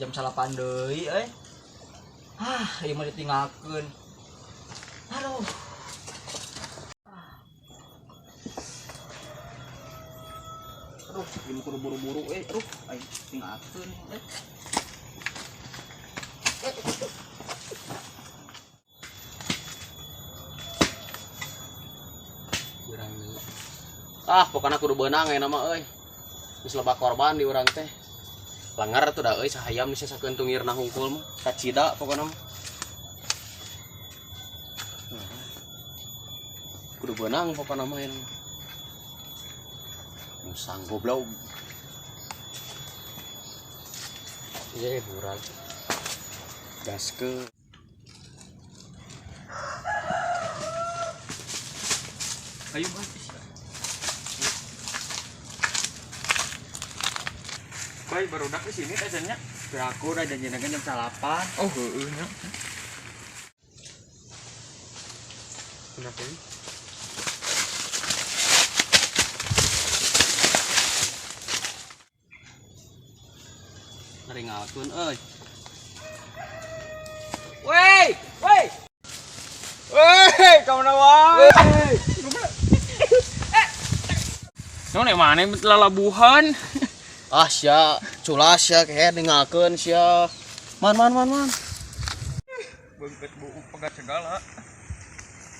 Jam 9 deui euy. Ah, ieu mah ditinggalkeun. Aduh. Aduh, ini kudu buru-buru euy. Aduh, aing tinggalkeun euy. Ah, pokoknya kudu beunang aya nama euy. Geus loba korban di urang teh. Langgar atuh da euy sahayam disesakeun tungirna hungkul mah. Kacida pokokna mah. Kudu beunang pokokna mah ayeuna mah. Musang goblok. Ieu burak. Gaskeun. Ayo, Bay. Bay, barudak di sini teh nya. Aku udah janjian jam 8. Oh, heueuh nya. Kenapa ini? Ngaringalkeun euy. Woi, woi. Woi, ka mana wae? Naon emang maneh lalabuhan? Ah sia, culas sia kehe ninggalkeun sia. Man man man man. Beungkeut buu pegat segala.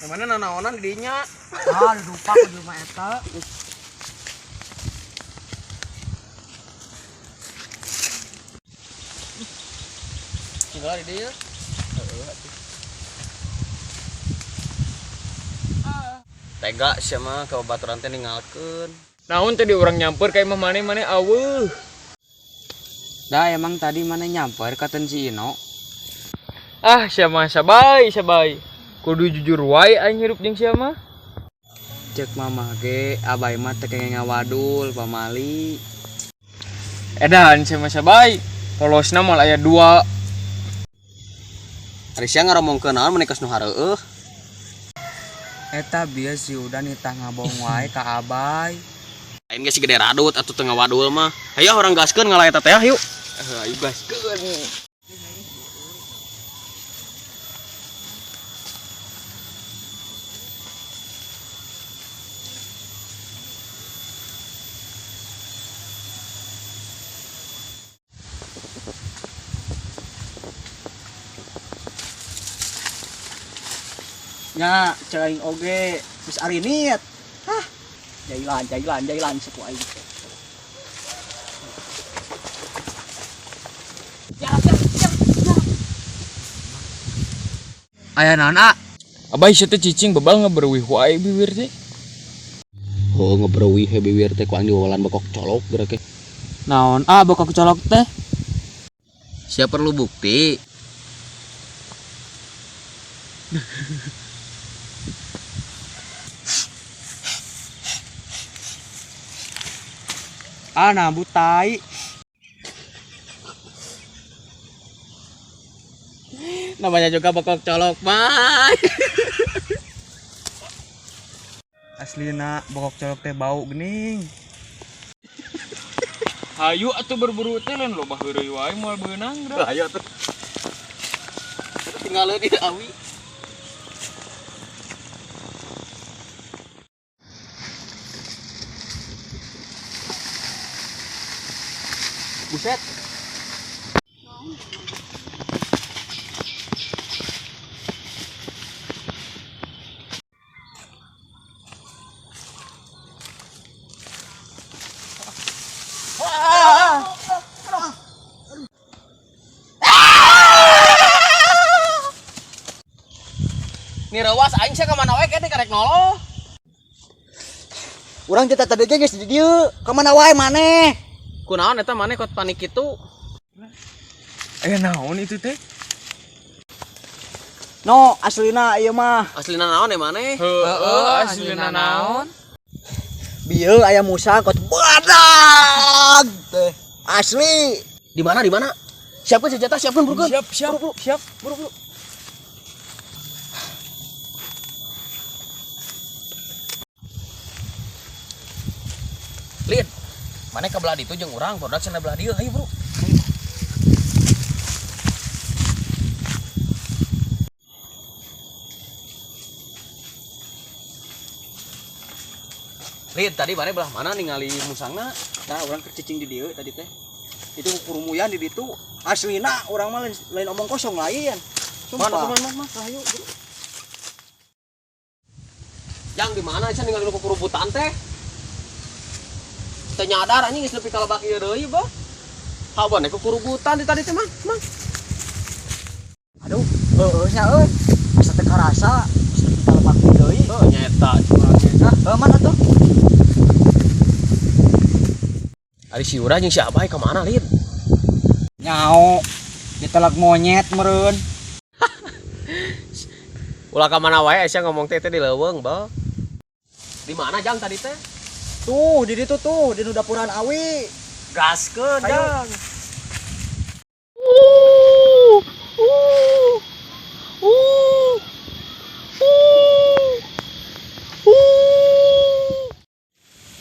Mana nanaonan di dinya? Ah, lupa ku jelema eta. Tinggal di dieu. Tega sia mah ka babaturan teh ninggalkeun. Naon tadi urang nyamper ka imah maneh maneh aweuh. Dah emang tadi mana nyamper ka si Ino. Ah, sia mah sabai sabai. Kudu jujur wae aing hirup jeung sia mah. Cek mamah ge abai mah teu kenging ngawadul pamali. Edan sia mah sabai. Polosna moal aya dua. Ari sia ngaromongkeun naon meni kos nu hareueuh. Eta bieu si udah nitah ngabong wae ka abai. Lain ge si gede radut atuh teu ngawadul mah. Hayu urang gaskeun ngalah eta teh yuk. Ayo gaskeun. Nya, cek aing oge geus arinit. Hah. Jailan, jailan, jailan saku aing. Ya, ya, ya, ya. Aya naon a? Abai sia teh cicing bebal ngaberwih wae bibir teh. Oh, ngeberwih he bibir teh ku aing diwawalan bekok colok geura ke. Naon a bekok colok teh? Sia perlu bukti. Ah nambu tai. Namanya juga bekok colok, Bay. Aslina bekok colok teh bau geuning. Hayu atuh berburu teh lain loba heureuy wae moal beunang da. Hayu atuh. Tinggal di awi. Buset. Nih rewas aing sia ka mana wae kene karek noloh. Urang teh tadi ge geus di dieu. Ka mana wae maneh? Kunaon eta maneh kot panik kitu? Eh naon itu teh? No, aslina ieu mah. Aslina naon ya maneh? Heeh, aslina naon? Bieu aya musang kot badag teh. Asli. Di mana di mana? Siapkeun senjata, siapkeun burukeun. Siap, siap, siap. Buru-buru. Lin, maneh ka belah ditu jeung urang, produk cenah belah dieu. Hayu, Bro. Lid, tadi bare belah mana ningali musangna? Tah urang keur cicing di dieu tadi teh. Itu kurumuyan di ditu. Aslina urang mah lain omong kosong lain. Sumpah. Mana mana mana? Ayo. Yang di mana sia ningali nu kukurubutan teh? Teu nyadar anjing geus nepi ka lebak ieu deui, bah. Haban ku kurubutan di tadi teh, Mang. Mang. Aduh, heueuh nya euy. Asa teu karasa, geus nepi ka lebak deui. Heuh, nyaeta curang ge. Nah, heuh mana tuh? Ari si Ura jeung si Abai ka mana, Lid? Nyao ditelak monyet meureun. Ulah ka mana wae sia ngomong teh teh di leuweung, bah. Di mana jang tadi teh? Tuh, di ditu tuh, di nu dapuran awi. Gaskeun, Ayo. Jang.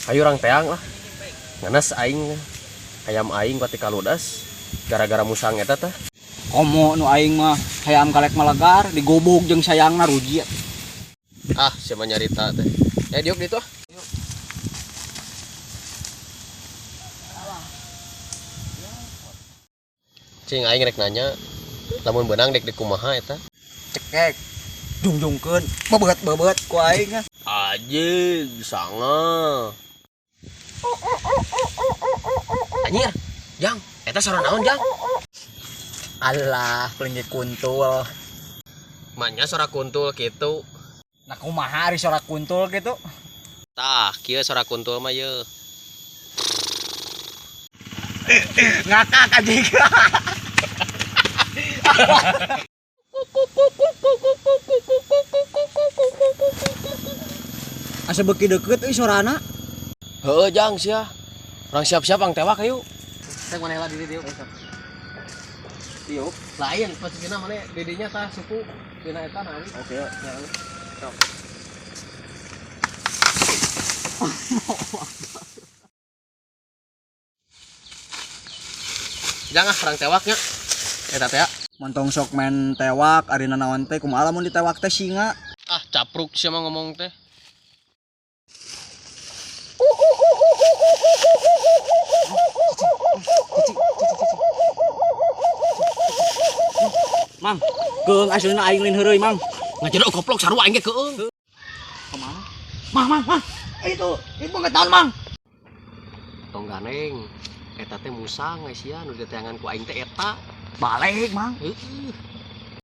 Ayo urang teang lah. Ngenes aing hayam aing pati kaludas gara-gara musang eta teh. Komo nu aing mah hayam kalek malegar digobog jeung sayangna ruji. Ah, siapa nyarita teh. Eh diuk ditu ah. Cing aing rek nanya, lamun beunang dek di kumaha eta? Cekek. Jungjungkeun, bebeut-bebeut ku aing ah. Anjing, sanga. Anjir, Jang, eta sora naon, Jang? Alah, pelinggih kuntul. Manya sora kuntul kitu. Nah kumaha ari sora kuntul kitu? Tah, kieu sora kuntul mah ye. Ngakak anjing. Asa beuki deukeut euy sorana. Heeh, Jang sia. Urang siap-siap ang tewak ayo. Teh maneh lah diri dieu. Diuk. Lain posisina maneh didinya tah suku dina eta nawi. Oke. Sok. Jang ah urang tewaknya. Eta teh. Montong sok main tewak ari nanaon teh kumaha lamun ditewak teh singa. Ah, capruk sia mah ngomong teh. Mang, keung aslina aing lain heureuy, Mang. Ngajedog goblok sarua aing ge keung. Kumaha? Mang, mang, mang. Itu, ibu nggak tahu, Mang. Tong ganeng. Eta teh musang sia nu diteangan ku aing teh eta. Balik, Mang. Heeh.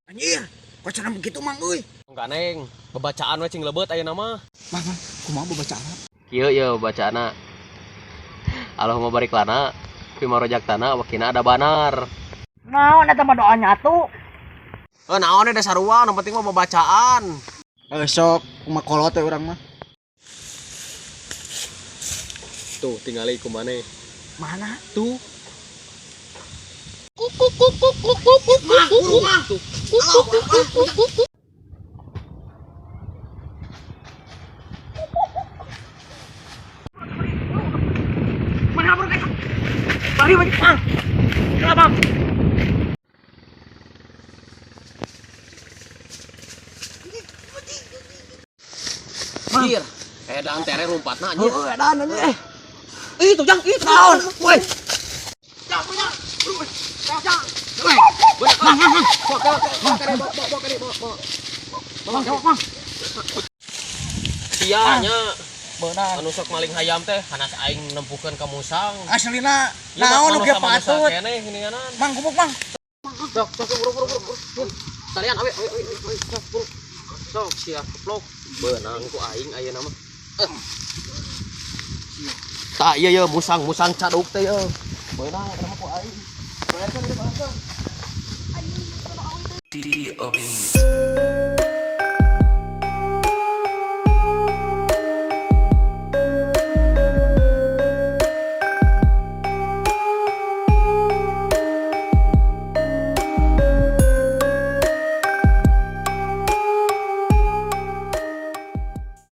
Anjir, kok cara begitu, Mang euy? Tong ganeng, bebacaan we cing lebeut ayeuna mah. Mang, mang, kumaha bebacaan? Kieu ye bacaana. Allahumma barik lana fima rojaktana wa qina adzabannar. Naon eta mah doa nyatu? Eh naon da sarua, nu penting mah bebacaan. Eh sok, kumaha kolot we urang mah. Tuh tingali ku maneh. Mana? Tuh. Mang, buru, Mang. Mana buru kita? Bari, bari, Mang. Kenapa, Mang? Anjir. Edan tere lompatna anjir. Heueuh, edan anjir. Eh, Itu jang, itu naon? Woi. Mang, mang. Sia nya Beunang. anu sok maling hayam teh hanas aing nempukeun ka musang. Aslina Ieu mah naon nu ge manusia manusia patut. keneh geuninganan. Mang gubuk, Mang. Sok sok buru buru buru. buru. Talian awe awe awe awe sok buru. Sok sia keplok. Beunang ku aing ayeuna mah. Eh. Tah ieu ye musang musang caduk teh ye. Beunang eta mah ku aing. Bayarkeun ieu bayarkeun. D-O-B.